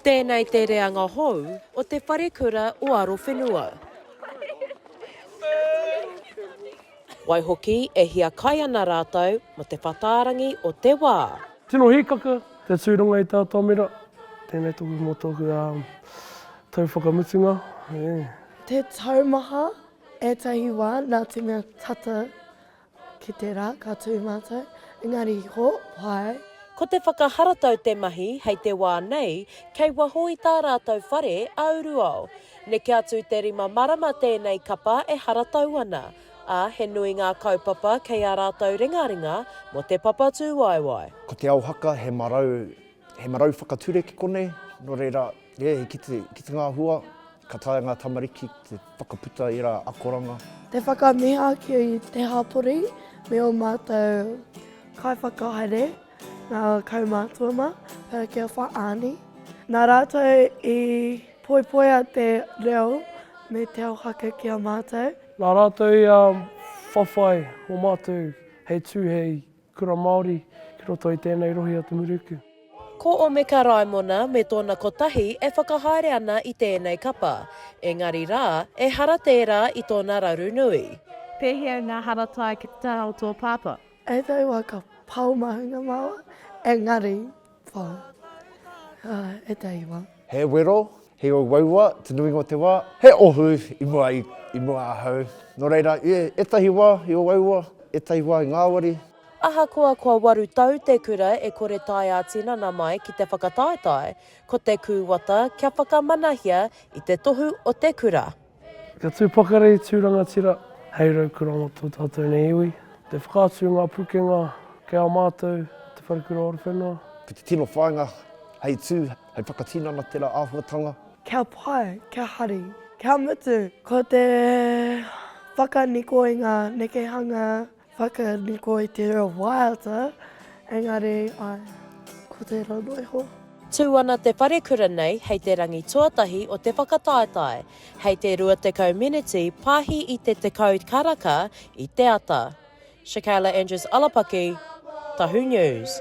Tēnei te reanga hou o te wharekura o Arowhenua. Waihoki e hiakai ana rātou mō te whatārangi o te wā. Tino hīkaka te tū runga i te atamira. Tēnei toku mō tōku tau whakamutunga. Te taumaha ētahi wā nā te mea tata Ki te rā ka tū mātou, engari ho, pai. Ko te whakaharatau te mahi hei te wā nei kei waho i tā rātou whare a Uruao. Neke atu i te rima marama tēnei kapa e haratau ana, ā, he nui ngā kaupapa kei ā rātou ringaringa mō te papa tūwaewae. Ko te ao haka he marau, he marau whakature ki konei, nō reira, yeah, he kite, kite ngā hua, ka taea ngā tamariki te whakaputa i rā akoranga. Te whakamiha ki te hapori me ō mātou kaiwhakahaere, ngā kaumātua mā, pērā ki a Whaani. Nā rātou i poipoia te reo me te ao haka ki a mātou. Nā rātou i whawhai mō mātou hei tū hei Kura Māori ki roto i tēnei rohe o Te Muruku. Ko Omeka Raimona me tōna kotahi e whakahaere ana i tēnei kapa, engari rā, ehara tērā i tōna raru nui. Pēhea ngā haratai ki te taha o tō pāpā? E tau wā ka pao mahunga māua, engari, whā, e tau wā. He wero, he uaua te nuinga o te wā, he ohu i mua i mua ahau. Nō reira, ētahi wā i uaua, ētahi wā i ngāwari. Ahakoa kua waru tau te kura e kore tae ā-tinana mai ki te whakataetae, ko te kūwata kia whakamanahia i te tohu o te kura. Kia tū pakari, tū rangatira, hei raukura mō tō tātou nei iwi. Te whakaatu i ngā pukenga kei a mātou te Wharekura Orowhenua. Ko te tino whāinga hei tū, hei whakatinana tērā āhuatanga. Kia pai, kia hari, kia mutu. Ko te whakaniko i ngā nekehanga Whakaniko i te reo waiata, engari, ae, ko tērā noa iho. Tū ana te wharekura nei hei te rangi tuatahi o te whakataetae, hei te 20 meneti pāhi i te 10 karaka i te ata. Shakayla Andrews Alapaki, Tahu News.